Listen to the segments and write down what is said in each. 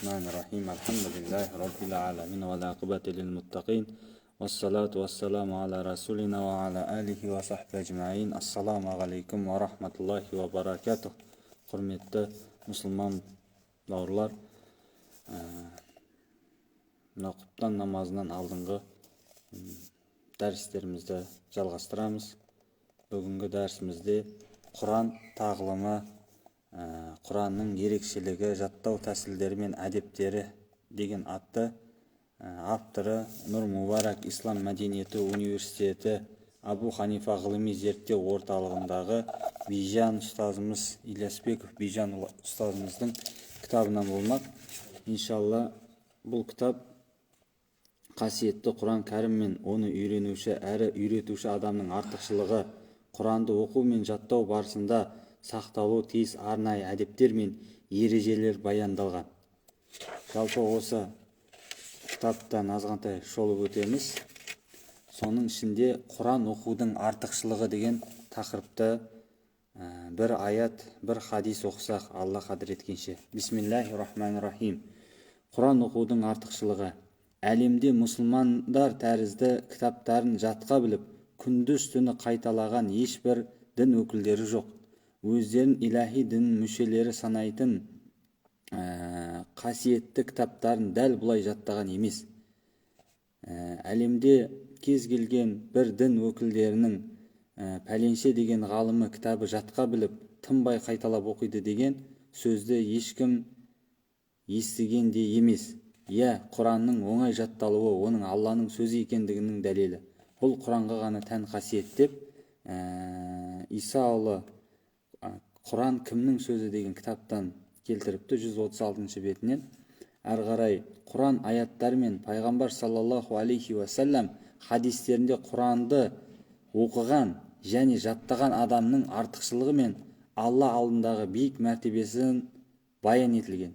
Бисмиллахи-рахмани-рахим. Альхамдулиллахи раббил аламин, вал ақибату лил муттақин. Вассалату вассаламу аля расулина ва аля алихи ва сахби ажмаин. Ассаламу алейкум ва рахматуллахи ва баракатух. Құрметті мұсылман бауырлар, мына құптан намазынан алдыңғы дәрістерімізді жалғастырамыз. Бүгінгі дәрісімізде Құран тағылымы, Құранның ерекшелігі, жаттау тәсілдері мен әдептері деген атты, авторы Нұр Мубарак Ислам мәдениеті университеті Абу Ханифа ғылыми зерттеу орталығындағы Бижан ұстазымыз, Ильясбеков Бижан ұстазымыздың кітабынан болмақ. Иншалла, бұл кітап қасиетті Құран кәрім мен оны үйренуші әрі үйретуші адамның артықшылығы, Құранды оқу мен жаттау барысында сақталуы тиіс арнайы әдептер мен ережелер баяндалған. Жалпы осы кітаптан азғантай шолып өтеміз. Соның ішінде Құран оқудың артықшылығы деген тақырыпты бір аят, бір хадис оқысақ, Алла қадір еткенше. Бисмиллахи рахмани рахим. Құран оқудың артықшылығы. Әлемде мұсылмандар тәрізді кітаптарын жатқа біліп, күндіз түні қайталаған ешбір дін өкілдері жоқ. Өздерін иләһи дін мүшелері санайтын қасиетті кітаптарын дәл бұлай жаттаған емес. Әлемде кез келген бір дін өкілдерінің пәленше деген ғалымы кітабы жатқа біліп, тынбай қайталап оқиды деген сөзді ешкім естіген де емес. Иә, Құранның оңай жатталуы оның Алланың сөзі екендігінің дәлелі. Бұл Құранға ғана тән қасиет деп Исаұлы «Құран кімнің сөзі» деген кітаптан келтіріпті, 136 бетінен. Әрі қарай Құран аяттары мен пайғамбар саллаллаху алейхи уассалам хадистерінде Құранды оқыған және жаттаған адамның артықшылығы мен Алла алдындағы биік мәртебесін баян етілген.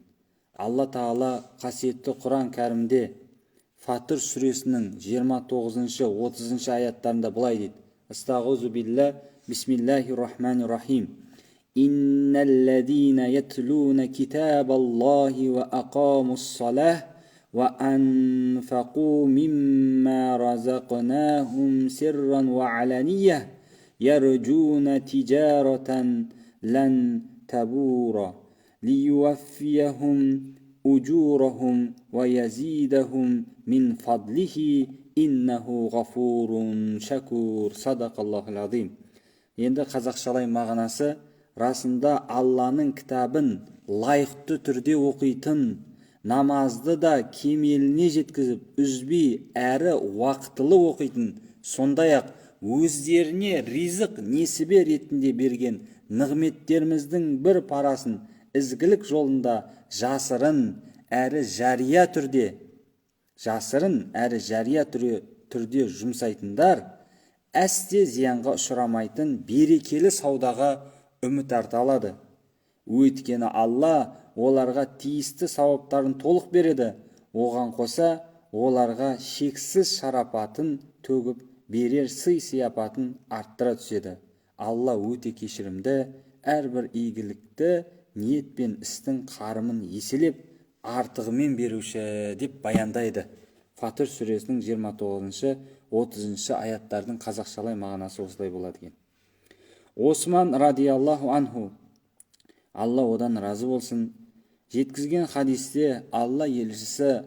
Алла Тағала қасиетті Құран кәрімде Фатыр сүресінің 29-30 аяттарында былай дейді. Астағузу билла, бисмиллахи рахмани рахим. Инналлазина ятлуна китабаллахи ва ақамус-салах ва анфақу мимма разақнахум сирран ва алания ярджуна тижаратан лан табура лиюваффияхум уджурахум ва язидахум мин фадлихи иннаху ғафурун шакур. Садақаллахул азим. Енді қазақшалай мағынасы: расында Алланың кітабын лайықты түрде оқитын, намазды да кемеліне жеткізіп, үзбей әрі уақытылы оқитын, сондай-ақ өздеріне ризық несібе ретінде берген нығметтеріміздің бір парасын ізгілік жолында жасырын әрі жария түрде жұмсайтындар әсте зиянға ұшырамайтын берекелі саудаға үміт арта алады. Өйткені Алла оларға тиісті сауаптарын толық береді. Оған қоса оларға шексіз шарапатын төгіп, берер сый-сияпатын арттыра түседі. Алла өте кешірімді, әрбір игілікті ниет пен істің қарымын еселеп, артығымен беруші деп баяндайды. Фатыр сүресінің 29-30 аяттардың қазақшалай мағынасы осылай болады екен. Осман радиаллаху анху, Алла одан разы болсын, жеткізген хадисте Алла елшісі,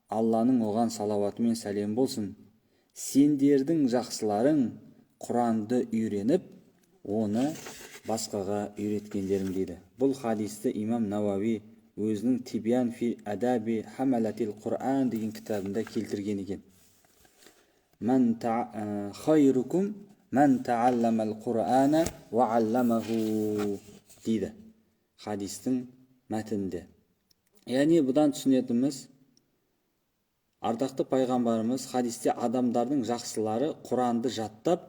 Алланың оған салауаты мен сәлем болсын, сендердің жақсыларың Құранды үйреніп, оны басқаға үйреткендерің дейді. Бұл хадисті имам Науави өзінің Тибян фи адаби хамалатил Құран деген кітабында келтірген екен. Хайрукум ман таалламал Құрана уа алламаху дейді хадистің мәтінінде. Яғни бұдан түсінетініміз, ардақты пайғамбарымыз хадисте адамдардың жақсылары Құранды жаттап,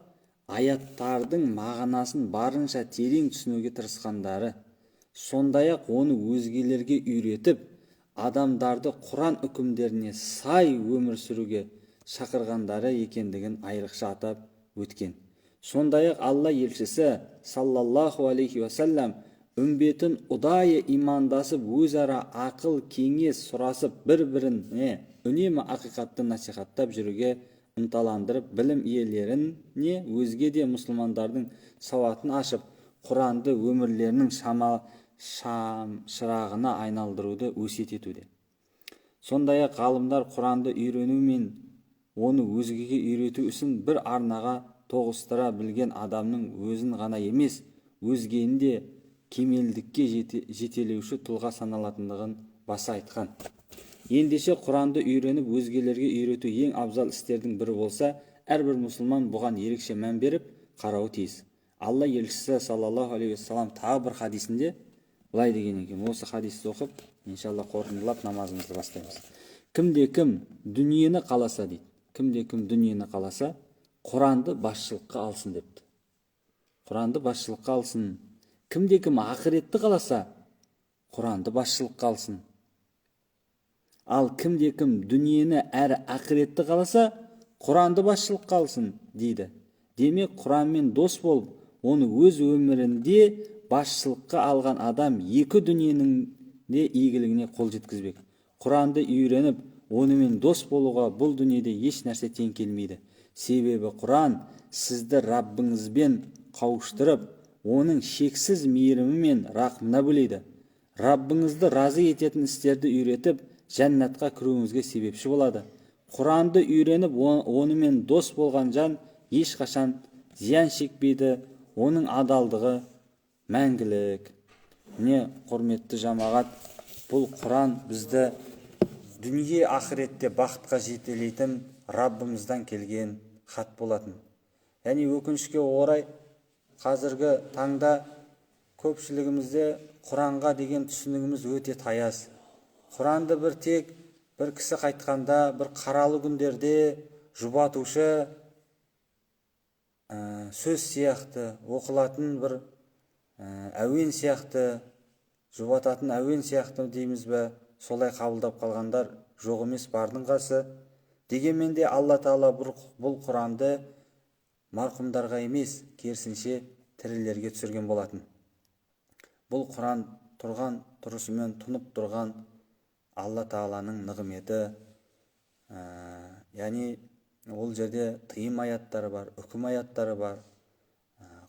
аяттардың мағынасын барынша терең түсінуге тырысқандары, сондай-ақ оны өзгелерге үйретіп, адамдарды Құран үкімдеріне сай өмір сүруге шақырғандары екендігін айрықша атап өткен. Сондай-ақ Алла елшісі саллаллаху алейхи уассалам Үмбетін ұдайы имандасып, өзара ақыл кеңес сұрасып, бір-біріне үнемі ақиқатты насихаттап жүруге ынталандырып, білім иелеріне, өзге де мұсылмандардың сауатын ашып, Құранды өмірлерінің шамшырағына айналдыруды өсиет етуде. Сондай-ақ ғалымдар Құранды үйрену мен оны өзгеге үйрету ісін бір арнаға тоғыстыра білген адамның өзін ғана емес, өзгені де кемелдікке жетелеуші тұлға саналатындығын баса айтқан. Ендеше, Құранды үйреніп, өзгелерге үйрету ең абзал істердің бірі болса, әрбір мұсылман бұған ерекше мән беріп қарауы тиіс. Алла елшісі саллаллаху алейхи уассалам тағы бір хадисінде былай деген екен. Осы хадисті оқып, иншалла, қорытындылап, намазымызды бастаймыз. Кімде кім дүниені қаласа, дейді, кімде кім дүниені қаласа, Құранды басшылыққа алсын депті. Құранды басшылыққа алсын. Кімде кім ақыретті қаласа, Құранды басшылыққа алсын. Ал кімде кім дүниені әрі ақыретті қаласа, Құранды басшылыққа алсын, дейді. Демек, Құранмен дос болып, оны өз өмірінде басшылыққа алған адам екі дүниенің де игілігіне қол жеткізбек. Құранды үйреніп, онымен дос болуға бұл дүниеде еш нәрсе тең келмейді. Себебі Құран сізді Раббыңызбен қауыштырып, оның шексіз мейірімі мен рақымына бөлейді. Раббыңызды разы ететін істерді үйретіп, жәннатқа кіруіңізге себепші болады. Құранды үйреніп, онымен дос болған жан ешқашан зиян шекпейді, оның адалдығы мәңгілік. Міне, құрметті жамағат, бұл Құран бізді дүние ақыретте бақытқа жетелейтін Раббымыздан келген хат болатын. Яғни, өкінішке орай, қазіргі таңда көпшілігімізде Құранға деген түсінігіміз өте таяз. Құранды бір тек бір кісі қайтқанда, бір қаралы күндерде жұбатушы сөз сияқты оқылатын, бір әуен сияқты, жұбататын әуен сияқты дейміз бе, солай қабылдап қалғандар жоқ емес, бардың қасы. Дегенмен де Алла Тағала бұл Құранды марқұмдарға емес, керісінше, тірілерге түсірген болатын. Бұл Құран тұрған тұрысымен тұнып тұрған Алла Тағаланың нығметі, яғни ол жерде тыйым аяттары бар, үкім аяттары бар,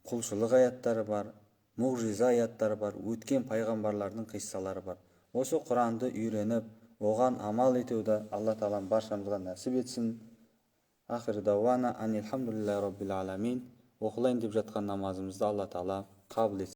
құлшылық аяттары бар, мұғжиза аяттары бар, өткен пайғамбарлардың қиссалары бар. Осы Құранды үйреніп, оған амал етуді Алла Тағалам баршамызға нәсіп етсін. Ахир дауана анилхамдулиллахи роббил аламин. Оқылайын деп жатқан намазымызды Алла Тағала қабыл етсін.